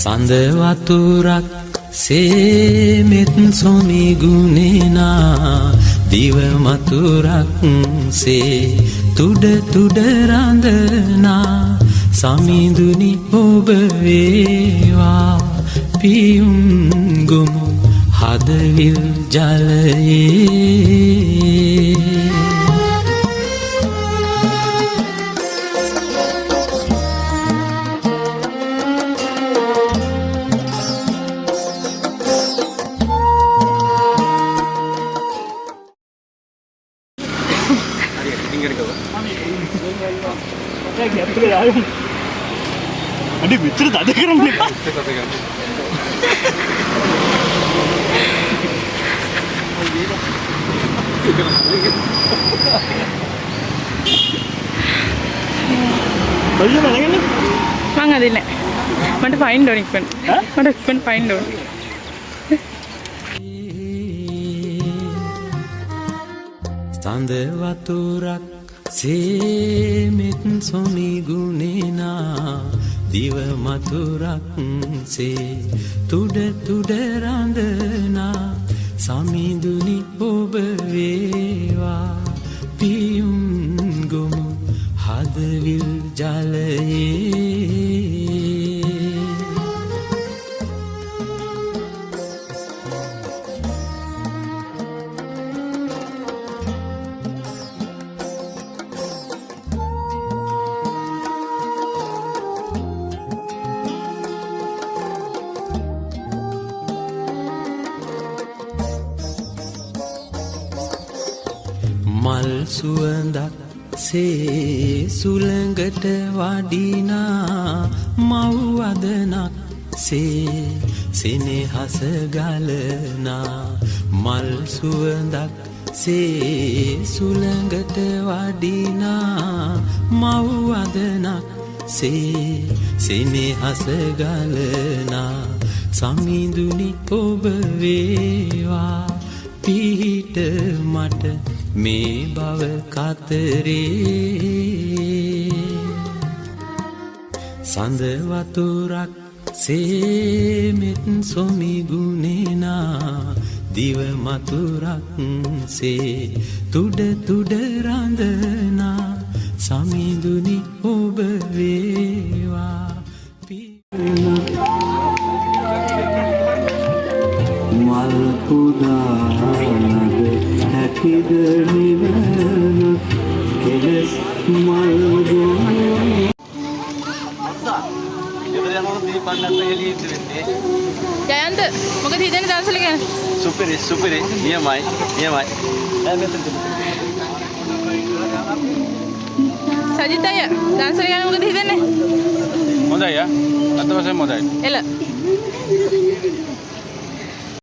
සඳ වතුරක් සේමෙත් සොමිගුණේනා දිව මතුරක් සේ තුඩ තුඩ රඳනා සමිඳුනි ඔබ වේවා පියුම් ගොමු හදවිල් ජලයේ. අඩේ මෙච්චර තද කරන්න එපා. බලන්න නගන්න. මං අදින්නේ නෑ. මට ෆයින් ඕන ඉක්මනට. මට ඉක්මනට ෆයින් ඕන. සඳ වතුරක් සේමෙත් සොමිගුණේනා දිව මතුරක් සේ තුඩ තුඩ රඳනා සමිඳුනි ඔබ වේවා පියුම් ගොමු හදවිල් ජලයේ. මල් සුවඳක් සේ සුළඟට වඩිනා මව් වදනක් සේ සෙනෙහස ගලනා මල් සුවඳක් සේ සුළඟට වඩිනා මව් වදනක් සේ සෙනෙහස ගලනා සමිඳුනි ඔබ වේවා පිහිට මට මේ භව කතරේ. සඳ වතුරක් සේමෙත් සොමිගුණේනා දිව මතුරක් සේ තුඩ තුඩ රඳනා සමිඳුනි ඔබ වේවා. මල් පුදානද හැකිද නිවන කෙලස් මල් ගොන. ගෙදර යනකොට දීපන් නැත්නම් එළියෙ ඉන්න වෙන්නේ. ජයන්ත මොකද හිතෙන්නේ දවසල ගැන? සුපිරි සුපිරි, නියමයි නියමයි. ඈ මෙතන මෙතන. සජිත් අයියා දවසල ගැන මොකද හිතෙන්නේ? හොඳයි ආ. අත වශයෙන්ම හොඳයි. එල.